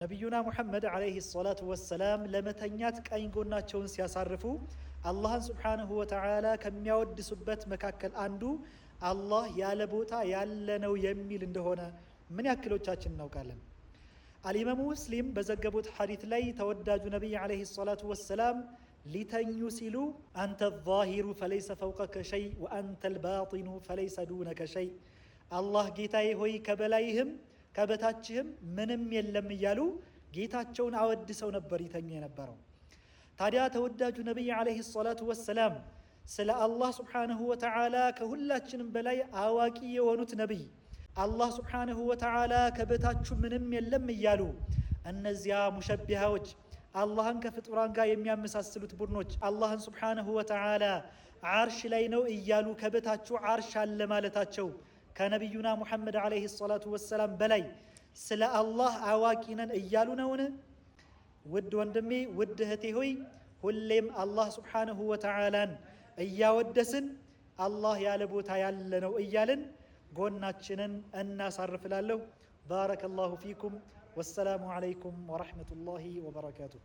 ነቢዩና ሙሐመድ ዓለይሂ ሰላቱ ወሰላም ለመተኛት ቀኝ ጎናቸውን ሲያሳርፉ አላህን ሱብሓነሁ ወተዓላ ከሚያወድሱበት መካከል አንዱ አላህ ያለ ቦታ ያለ ነው የሚል እንደሆነ ምን ያክሎቻችን እናውቃለን? አልኢማሙ ሙስሊም በዘገቡት ሐዲት ላይ ተወዳጁ ነቢይ ዓለይሂ ሰላቱ ወሰላም ሊተኙ ሲሉ አንተ ዛሂሩ ፈለይሰ ፈውቀከ ሸይ ወአንተ ልባጢኑ ፈለይሰ ዱነከ ሸይ፣ አላህ ጌታዬ ሆይ ከበላይህም ከበታችህም ምንም የለም እያሉ ጌታቸውን አወድሰው ነበር ይተኙ የነበረው። ታዲያ ተወዳጁ ነቢይ ዓለይሂ ሰላቱ ወሰላም ስለ አላህ ስብሓነሁ ወተዓላ ከሁላችንም በላይ አዋቂ የሆኑት ነቢይ አላህ ስብሓነሁ ወተዓላ ከበታችሁ ምንም የለም እያሉ፣ እነዚያ ሙሸቢሃዎች፣ አላህን ከፍጡራን ጋር የሚያመሳስሉት ቡድኖች አላህን ስብሓነሁ ወተዓላ ዓርሽ ላይ ነው እያሉ ከበታችሁ ዓርሽ አለ ማለታቸው ከነቢዩና ሙሐመድ ዓለይሂ ሰላቱ ወሰላም በላይ ስለ አላህ አዋቂ ነን እያሉ ነውን? ውድ ወንድሜ፣ ውድ እህቴ ሆይ፣ ሁሌም አላህ ስብሓነሁ ወተዓላን እያወደስን አላህ ያለ ቦታ ያለ ነው እያልን ጎናችንን እናሳርፍላለሁ። ባረከ ላሁ ፊኩም፣ ወሰላሙ ዓለይኩም ወረሕመቱላሂ ወበረካቱሁ።